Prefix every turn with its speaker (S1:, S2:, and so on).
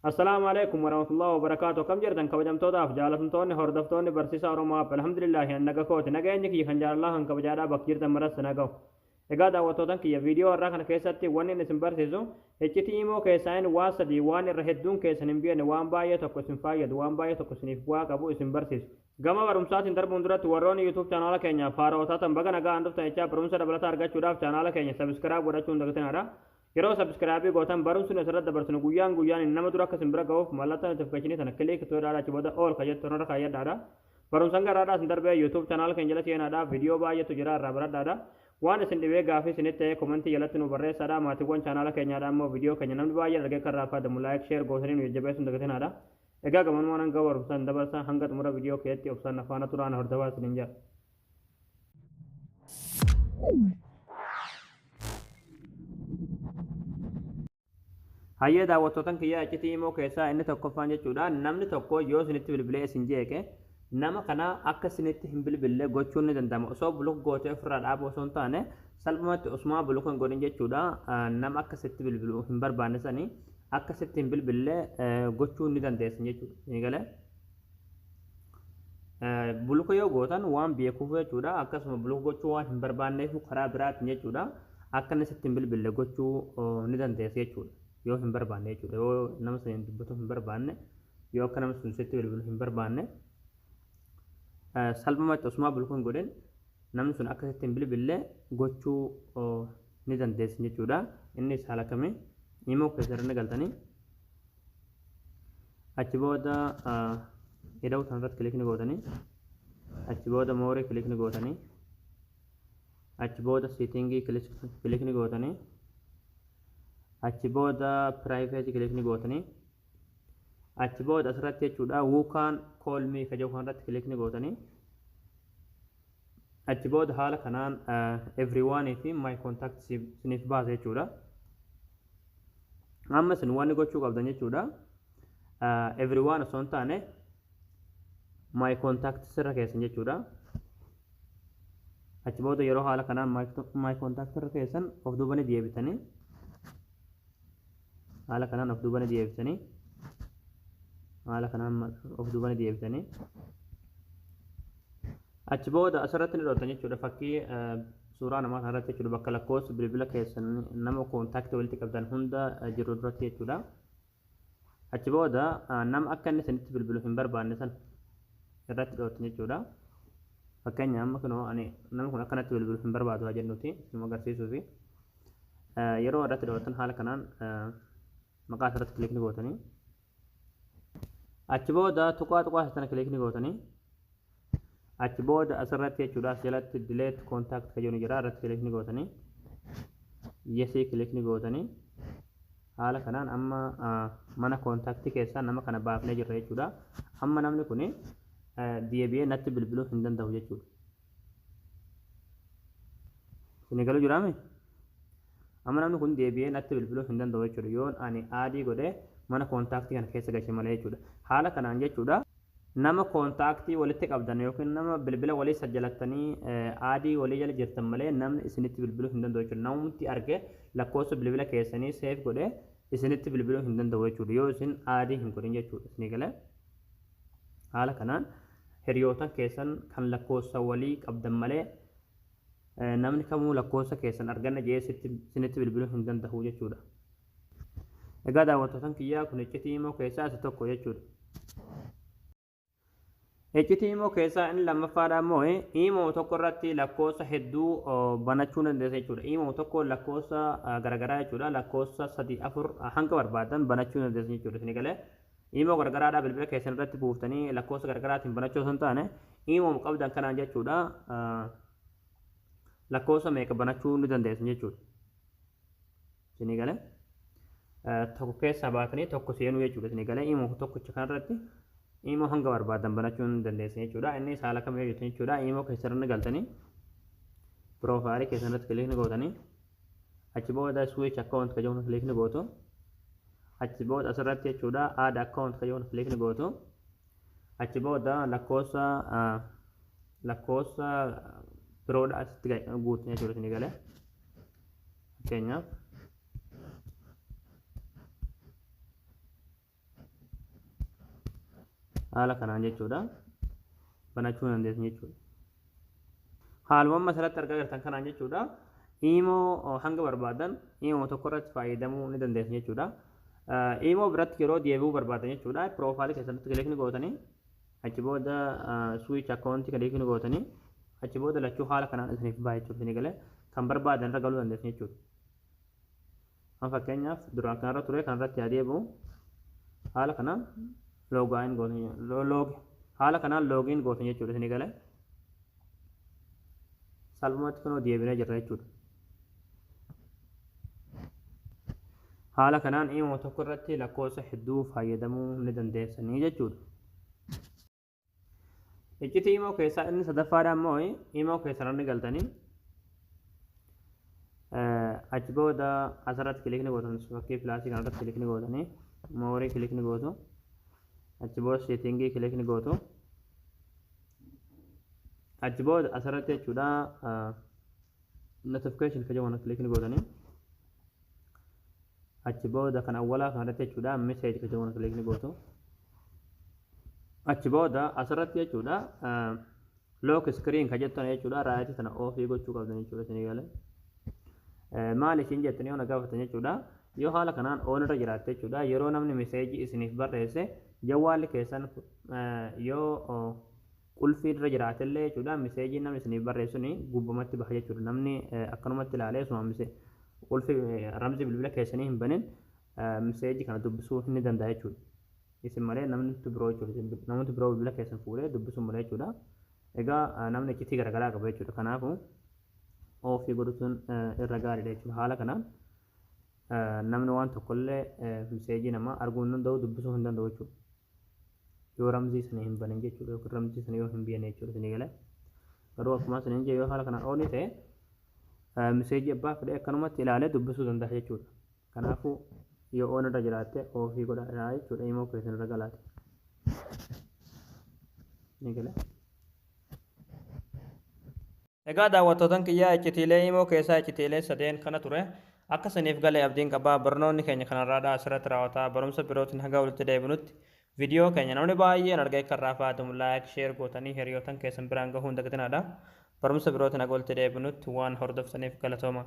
S1: Assalaamu alaikum warahmatullahi wabarakaatu. Akkam jirtan, kabajamtootaaf jaalatamtoonni hordoftoonni Barsiisaa Oromoo App? Alhamdulillaahi, an naga kooti. Nageenyi kiyya kan jaalalaa kan kabajaadhaa bakka jirtan maras na gahu. Egaa daawwattootan kiyya, viidiyoo har'aa kana keessatti wanni inni isin barsiisu iccitii imoo keessaayin waan sadii, waan irra hedduun keessan hin beekne, waan baay'ee tokko isin fayyadu, waan baay'ee tokko isiniif bu'aa qabu isin barsiisu. Gama barumsaatiin darbuun duratti, warroonni YouTube chaanaala keenyaaf haarawaa taatan baga nagaan dhuftan jechaa, barumsa dabalataa argachuudhaaf chaanaala keenya subscribe godhachuun dagatinaadha. Yeroo subscribe gootan barumsi nu asirratti dabarsinu guyyaan guyyaan nama dura akka isin bira ga'uuf mallattoo notification sana click godhaadha. Achi booda all ka jettu irra kaayyadhaadha. Barumsan garaadhaa isin darbee YouTube chaanaala keenya jala seenaadha. Viidiyoo baay'eetu jira, irraa baradhaadha. Waan isin dhibee gaafii isinitti ta'e komentii jalatti nu barreessaadha. Maatiiwwan chaanaala keenyaadha immoo viidiyoo keenya namni baay'een argee kan irraa fayyadamu like, share gootanii nu jajjabeessuun dagatinaadha. Egaa gamanumaan hanga barumsaan dabarsa, hanga xumura viidiyoo keetti obsaan afaana turaan hordofaa isiniin jedha. Hayyee daawwattootan kiyyaa, iccitii imoo keessaa inni tokkoffaan jechuudha, namni tokko yoo isinitti bilbilee isin jeeqe, nama kana akka isinitti hin bilbille gochuun ni danda'ama. Osoo block gootee ofirraa dhaabuu osoo hin taane, salphumatti osumaa block hin godhin jechuudha, nama akka sitti bilbilu hin barbaanne sanii akka sitti hin bilbille gochuu ni dandeessan jechuudha. Ni galee? Block yoo gootan waan beekuuf jechuudha, akkasuma block gochuu waan hin barbaanneef karaa biraatiin jechuudha, akka inni sitti hin bilbille gochuu ni dandeessa jechuudha. Yoo hin barbaanne jechuudha, yoo nama saniin dubbatuu hin barbaanne, yoo akka nama sun sitti bilbilu hin barbaanne, salphumatti osumaa block hin godhin namni sun akka sitti hin bilbille gochuu ni dandeessa jechuudha. Innis haala kamii? Imoo keessa irra galtanii, achi booda ida'uu sana irratti click ni gootanii, achi booda more click ni gootanii, achi booda setting click ni gootanii, achi booda privacy click ni gootanii, achi booda asirratti jechuudha, who can call me ka jedhu kanarratti click ni gootanii, achi booda haala kanaan everyone fi my contact isiniif baasa jechuudha. Amma isin wanni gochuu qabdan jechuudha, everyone osoo hin taane my contact sirra keessan jechuudha. Achi booda yeroo haala kanaan my contact irra keessan of duuba ni deebitanii, haala kanaan of duuba ni deebitanii, haala kanaan of duuba ni deebitanii, achi booda asirratti ni dhoottan jechuudha. Fakkii suuraa namaa kanarratti jechuudha, bakka lakkoofsa bilbila keessan nama koontaaktii walitti qabdan hunda jiru duratti jechuudha. Achi booda nama akka inni isinitti bilbilu hin barbaanne san irratti dhoottan jechuudha. Fakkeenya amma kunoo ani namni kun akkanatti bilbilu hin barbaadu haa jennuti, isinuma agarsiisuufi. Yeroo irratti dhoottan haala kanaan maqaa asirratti click ni gootanii, achi booda tuqaa tuqaa sana click ni gootanii, achi booda asirratti jechuudha, as jalatti delete contact ka jedhu jira, irratti click ni gootanii, yes click ni gootanii, haala kanaan amma mana koontaaktii keessaa nama kana baafnee jirra jechuudha. Amma namni kun deebi'ee natti bilbiluu hin danda'u jechuudha. Isin galuu jiraame? Amma namni kun deebi'ee natti bilbiluu hin danda'u jechuudha. Yoon ani add godhee mana koontaaktii kana keessa gashe malee jechuudha. Haala kanaan jechuudha, nama koontaaktii walitti qabdan yookiin nama bilbila walii sajjalattanii add walii jala jirtan malee namni isinitti bilbiluu hin danda'u jechuudha. Namumti arge lakkoofsa bilbila keessanii save godhee isinitti bilbiluu hin danda'u jechuudha. Yoo isin add hin godhin jechuudha. Isinii galee? Haala kanaan hiriyootan keessan kan lakkoofsa walii qabdan malee namni kamuu lakkoofsa keessan arganna jedhee isinitti bilbiluu hin danda'u jechuudha. Egaa daawwattootan kiyyaa, kun iccitii imoo keessaa isa tokko jechuudha. Iccitii imoo keessaa inni lammaffaadha immoo, imoo tokko irratti lakkoofsa hedduu banachuu dandeessa jechuudha. Imoo tokko lakkoofsa garaagaraa jechuudha. Lakkoofsa sadii, afur, hanga barbaadan banachuu dandeessa jechuudha. Isin galee? Imoo garagaraadhaa bilbila keessan irratti buuftanii lakkoofsa garagaraatiin banachuu osoo hin taane, imoo qabdan kanaan jechuudha, lakkoofsa meeqa banachuu ni dandeessan jechuudha. Isinii galee? Tokko keessaa baatanii tokko seenuu jechuudha. Isinii galee? Imoo tokkicha kanarratti imoo hanga barbaadan banachuu ni dandeessan jechuudha. Innis haala kamii hojjetan jechuudha? Imoo keessan irra galtanii, piroofaayilii keessan irratti click ni gootanii, achi booda switch account ka jedhu click ni gootu. Achi booda asirratti jechuudha, add account ka jedhu click ni gootu. Achi booda lakkoofsa biroodha asitti guutu jechuudha. Isinii galee? Fakkeenyaaf Haala kanaan jechuudha banachuu dandeessan jechuudha. Haaluma amma asirratti argaa jirtan kanaan jechuudha. Iimoo hanga barbaadan iimoo tokko irratti fayyadamuu ni dandeessan jechuudha. Iimoo biratti yeroo deebi'uu barbaadan jechuudha. Profile keessatti click ni gootanii, achi booda switch account click ni gootanii, achi booda lachuu haala kanaan isiniif ba'a jechuudha. Isin galee kan barbaadan irra galuu dandeessan jechuudha. Amma fakkeenyaaf duraan kanarra ture, kanarratti haa deebi'u. Haala kanaan login gootanii, log haala kanaan login gootan jechuudha. Isin galee salphumatti kunoo deebinee jirra jechuudha. Haala kanaan iimoo tokko irratti lakkoofsa hedduu fayyadamuu ni dandeessanii jechuudha. Iccitii iimoo keessaa inni sadaffaadha immoo, iimoo keessan ni galtanii, achi booda asirratti click ni gootan. Fakkii plus kanarratti click ni gootanii, more click ni gootu, achi booda setting click ni gootu, achi booda asirratti jechuudha notification ka jedhamu click ni gootanii, achi booda kan awwalaa kanarratti jechuudha message ka jedhamu click ni gootu, achi booda asirratti jechuudha lock screen ka jettan jechuudha right sana off gochuu qabdan jechuudha. Isinii galee maal isin jettanii yoo na gaafatan jechuudha, yoo haala kanaan on irra jiraatte jechuudha, yeroo namni message isiniif barreesse jawwaalli keessan yoo qulfii irra jiraatellee jechuudha, message namni isiniif barreessuni gubbamatti baha jechuudha. Namni akkanumatti ilaalee osuma qulfii ramzii bilbila keessanii hin banin message kana dubbisuu ni danda'a jechuudha. Isin malee namni biroo jechuudha. Namni biroo bilbila keessan fuudhee dubbisuu malee jechuudha. Egaa namni iccitii garaagaraa qaba jechuudha. Kanaafuu off godhuun irra gaariidha jechuudha. Haala kanaan namni waan tokkollee message namaa arguu hin danda'u, dubbisuu hin danda'u jechuudha. Yoo ramzii sana hin banin jechuudha, yookiin ramzii sana yoo hin biyanne jechuudha. Isinii galee garuu akkuma isiniin jedhe, yoo haala kanaan on ta'e message abbaa fedhee akkanumatti ilaalee dubbisuu danda'a jechuudha. Kanaafuu yoo on irra jiraatte off godhaa jechuudha imoo keessan irra galaate. Ni galee. Egaa daawwattootan kiyyaa, iccitiilee imoo keessaa iccitiilee sadeen kana ture. Akka isiniif galee abdiin qabaa. Barnoonni keenya kanarraadhaa asirratti raawwataa. Barumsa birootiin haga walitti deebinutti, viidiyoo keenya namni baay'een argee akka irraa fayyadamu like, share gootanii hiriyootan keessan biraan gahuu hin dagatinaadha. Barumsa birootiin haga walitti deebinutti waan hordoftaniif galatooma.